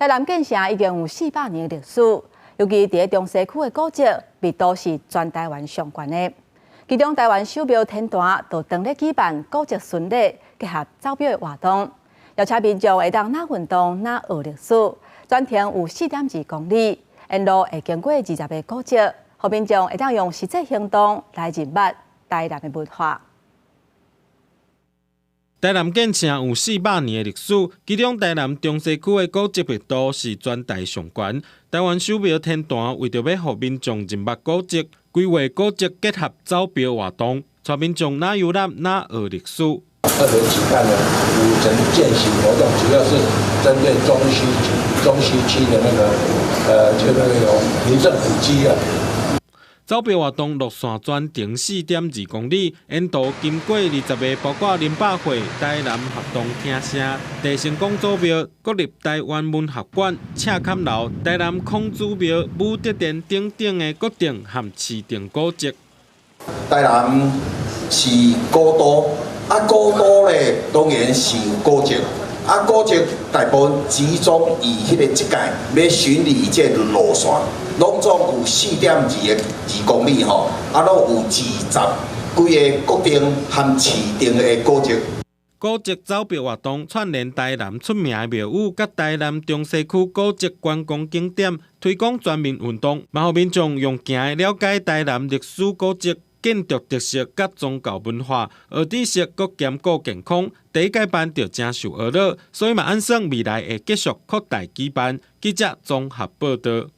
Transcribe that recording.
台南建城已經有400年的歷史，尤其佇中西區的古蹟密度是全台灣上懸的。其中台灣首廟天壇就當咧舉辦古蹟巡禮，結合走廟的活動，邀請民眾會當若運動若學歷史。全程有4.2公里，沿路會經過20個古蹟，予民眾會當用實際行動來認捌台南的文化。台南建城有400年的歷史，其中台南中西區的古蹟密度是全台上懸。台灣首廟天壇為著欲予民眾認捌古蹟，規劃古蹟結合走廟活動，帶民眾若遊覽若學歷史。特別舉辦了古城健行活動，主要是針對中西區的那個，就那個有名勝古蹟啊。走廟活動路線全程4.2公里，沿途經過20個，包括林百會、台南合同廳舍、鄭成功祖廟、國立臺灣文學館、赤崁樓、台南孔子廟、武德殿等等的國定和市定古蹟。台南是古都，啊古都咧當然是有古蹟，啊古蹟大部分集中以彼個這屆欲巡禮這個路線。攏總有4.22公里吼，啊，攏有20幾個國定和市定的古蹟。古蹟走廟活動串聯台南出名的廟宇，佮台南中西區古蹟觀光景點，推廣全民運動，嘛予民眾用行的了解台南歷史古蹟、建築特色佮宗教文化，學知識閣兼顧健康。第一屆辦就誠受熱鬧，所以嘛按算未來會繼續擴大舉辦。記者綜合報導。